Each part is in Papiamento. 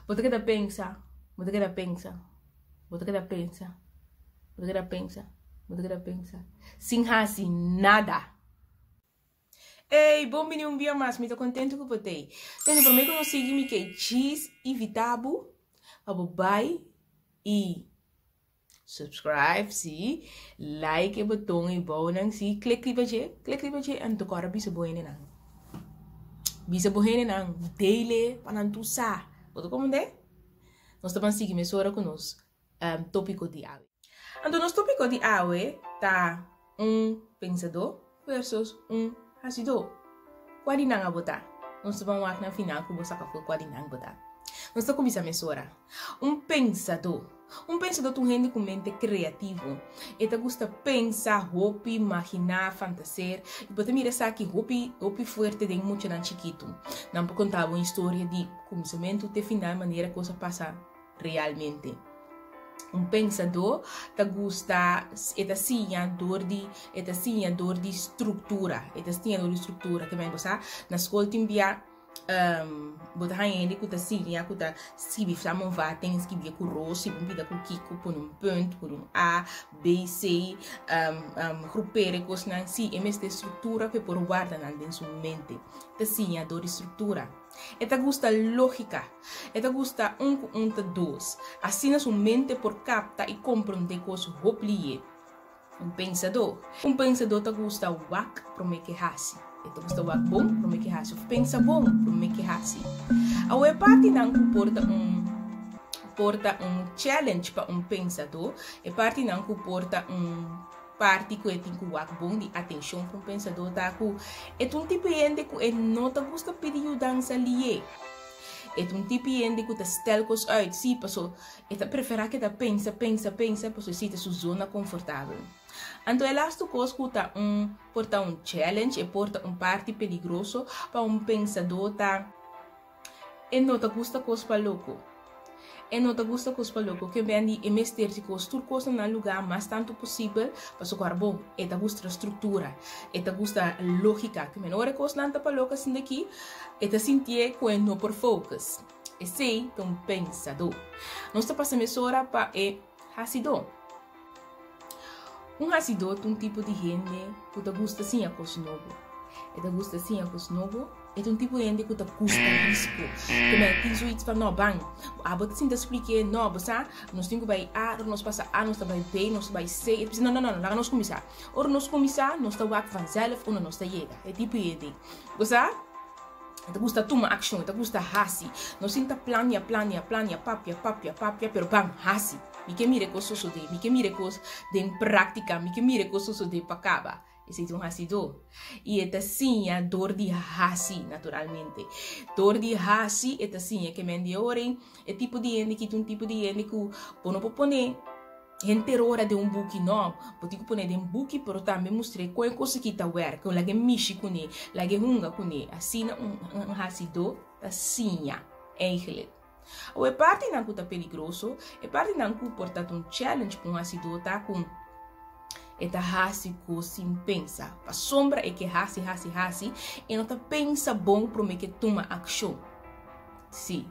Bo ta keda pensa, bo ta keda pensa, bo ta keda pensa, bo ta keda pensa, bo ta keda pensa, sin hasi nada. Ey, bon bini un bia mas, mi ta kontentu ku bo t'ey. Tende, promé ku nos sigui mi ke djis invitá bo pa bo bai i Subscribe si, like e boton e bounan si, klik riba dje, klik riba dje anto kòrda bisa bo hendenan. Bisa bo hendenan, dele pa nan tur sa. Bo ta komprendé? Nos ta ban sigui mesora ku nos tópiko di awe. Anto nos tópiko di awe ta un pensadó versus un hasidó. Kua di nan abo ta? Nos ta ban wak na final ku bo saka for kua di nan bo ta. Nos ta kuminsá mesora. Un pensadó. Un pensadó ta un hende ku mente kreativo. E ta gusta pensa hopi, maginá, fantaseer. I bo ta mira esaki hopi, hopi fuerte den muchanan chikitu. Nan por konta bo un historia di kuminsamentu te final manera kos a pasa realmente. Un pensadó ta gusta, e ta siña dor di, e ta siña dor di struktura, e ta siña dor di struktura. Ke men bo sa, na skol tin bia bo ta haña hende ku ta siña, ku ta skibi samenvatting, skibi ku ros, skibi un pida ku kiko, pone un punt, pone un A, B, C, grupera e kosnan. Si, e mester struktura pa e por warda nan den su mente. Ta siña dor di struktura. E ta gusta lógika. E ta gusta un ku un ta dos. Asina su mente por kapta i komprondé kos hopi lié. Un pensadó. Un pensadó ta gusta wak promé ke hasi. E ta gusta wak bon promé ke hasi òf pensa bon promé ke hasi. Awor e partinan ku por ta un por ta un challenge pa un pensadó, e partinan ku por ta un Parti ku e tin ku wak bon di atenshon pa un pensadó ta ku e ta un tipo hende ku e no ta gusta pidi yudansa lié. E ta un tipo hende ku ta stel kos uit, sí, paso e ta preferá keda pensa, pensa, pensa, paso esei ta su zona konfortabel. Anto e lastu kos ku ta un por ta un challenge, e por ta un parti peligroso pa un pensadó ta. E no ta gusta kos pa loko. E no ta gusta kos pa loko. Ke ben di e mester di kos tur kos na nan lugá mas tantu posibel pasobra ku bon e ta gusta struktura, e ta gusta lógika. Ke men ora e kosnan ta pa loko asinta aki e ta sintié ku e no por focus. Esei ta un pensadó. Nos ta pasa mesora pa e hasidó. Un hasidó ta un tipo di hende ku ta gusta siña kos nobo. E ta gusta siña kos nobo. E ta un tipo di hende ku ta gusta risiko. Te mei tin zoiets van, no, ban, abo ta sinta splik'é, no, bo sa, nos tin ku bai A, ora nos pasa A, nos ta bai B, nos ta bai C. E ta bisa, no, no, no, laga nos kuminsá. Ora nos kuminsá, nos ta wak vanzelf unda nos ta yega. E tipo di hende. Bo sa? E ta gusta tuma akshon, e ta gusta hasi. No sinta plania, plania, plania, papia, papia, papia, pero ban, hasi. Mi ke mira e kos sosodé, mi ke mira e kos den práktika, mi ke mira e kos sosodé pa kaba. Esei ta un hasidó. I e ta siña dor di hasi, naturalmente. Dor di hasi e ta siña. Ke men di ora ei, e tipo di hende ki ta un tipo di hende ku bo no por pone henter ora den un buki, no. Bo tin ku pone den buki, pero tambe mustr'é kon e kos aki ta wèrk, lag'é mishi kuné, lag'é hunga kuné. Asina un hasidó ta siña, eigenlijk. Awor e partinan ku ta peligroso, e partinan ku por ta un challenge pa un hasidó ta ku e ta hasi kos sin pensa. Pasobra e ke hasi, hasi, hasi, e no ta pensa bon promé ke tuma akshon. Sí.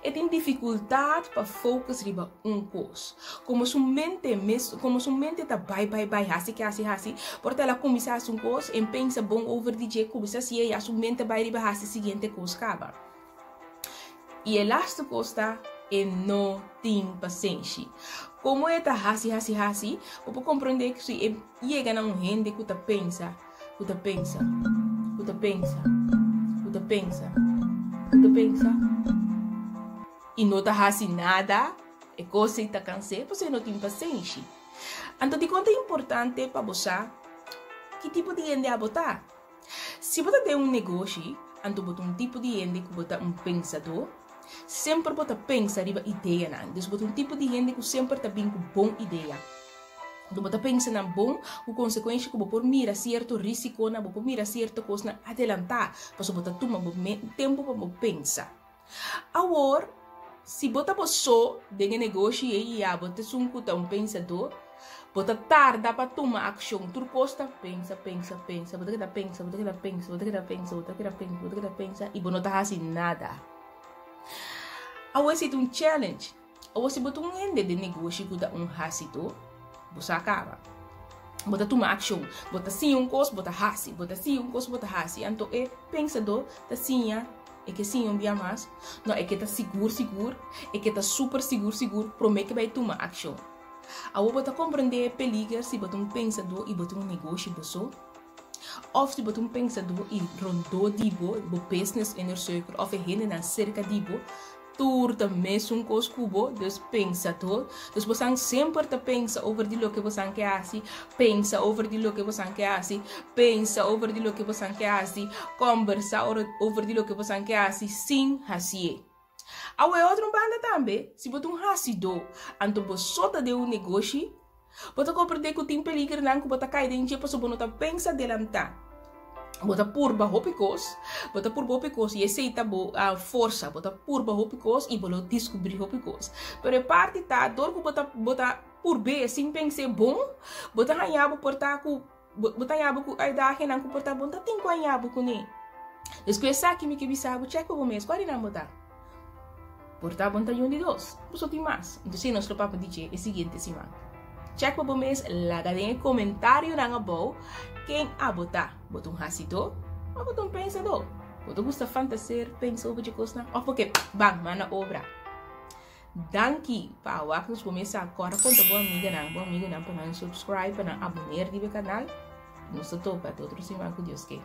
E tin difikultat pa focus riba un kos. Komo su mente mes, komo su mente ta bai, bai, bai, hasi ke hasi, hasi, por ta el a kuminsá hasi un kos, en pensa bon over di dje, kuminsá hasié, ya su mente bai riba hasi siguiente kos kaba. I e lastu kos ta, e no tin pasenshi. Komo e ta hasi, hasi, hasi, bo por komprondé ku si e yega na un hende ku ta pensa, ku ta pensa, ku ta pensa, ku ta pensa, ku ta pensa, i no ta hasi nada, e kos ei ta kans'é pasobra e no tin pasenshi. Anto dikon ta importante pa bo sa ki tipo di hende abo ta? Si bo ta den un negoshi, anto bo ta un tipo di hende ku bo ta un pensadó. Semper bo ta pensa riba ideanan. Dus bo ta un tipo di hende ku semper ta bin ku bon idea. Anto bo ta pensa nan bon ku konsekuensha ku bo por mira sierto risikonan, bo por mira sierto kosnan adelantá, pasobra bo ta tuma bo tempu pa bo pensa. Awor, si bo ta bo so den e negoshi ei i abo ta esun ku ta un pensadó, bo ta tarda pa tuma akshon. Tur kos ta pensa, pensa, pensa. Bo ta keda pensa, bo ta keda pensa, bo ta keda pensa, bo ta keda pensa, bo ta keda pensa i bo no ta hasi nada. Awor esei ta un challenge. Awor si bo ta un hende den negoshi ku ta un hasito, bo sa kaba. Bo ta tuma akshon. Bo ta siña un kos, bo ta hasi. Bo ta siña un kos, bo ta hasi. Anto e pensadó ta siña, e ke siña un bia mas. No, e ke ta sigur sigur, e ke ta super sigur sigur promé ke bai tuma akshon. Awor bo ta komprendé e peliger si bo ta un pensadó i bo tin un negoshi bo so? Òf si bo ta un pensadó i rondó di bo, bo business inner circle òf e hendenan serka di bo, tur ta mesun kos ku bo, dus pensadó. Dus bosan semper ta pensa over di loke bosan ke hasi, pensa over di loke bosan ke hasi, pensa over di loke bosan ke hasi, kòmbersá over di loke bosan ke hasi sin hasié. Awe otro banda tambe, si bo ta un hasidó, anto bo so ta den un negoshi, bo ta komprendé ku tin peligernan ku bo ta kai den dje pasobra bo no ta pensa delantá. Bo ta purba hopi kos, bo ta purba hopi kos i esei ta bo forsa, bo ta purba hopi kos i bo lo diskubrí hopi kos. Pero e parti ta, dor ku bo ta bo ta purb'é sin pens'é bon, bo ta haña bo por ta ku Bo ta haña bo ku uitdagingnan ku por ta bon ta tin ku haña bo kuné. Des ku esaki mi ke bisa bo, chèk pa bo mes, kua di nan bo ta? Por ta bon ta yun di dos, bo so tin mas. Entonces nos lo papia di dje e siguiente siman. Chèk pa bo mes, laga den e komentarionan abou ken abo ta. Bo ta un hasidó òf bo ta un pensadó? Bo ta gusta fantaseer, pensa over dje kosnan òf bo ke ban man na obra? Danki pa wak nos kumesa kora konta bo amiganan, bo amigonan pa nan subscribe, pa nan aboneer riba e kanal. Nos ta topa te otro siman ku Dios ke.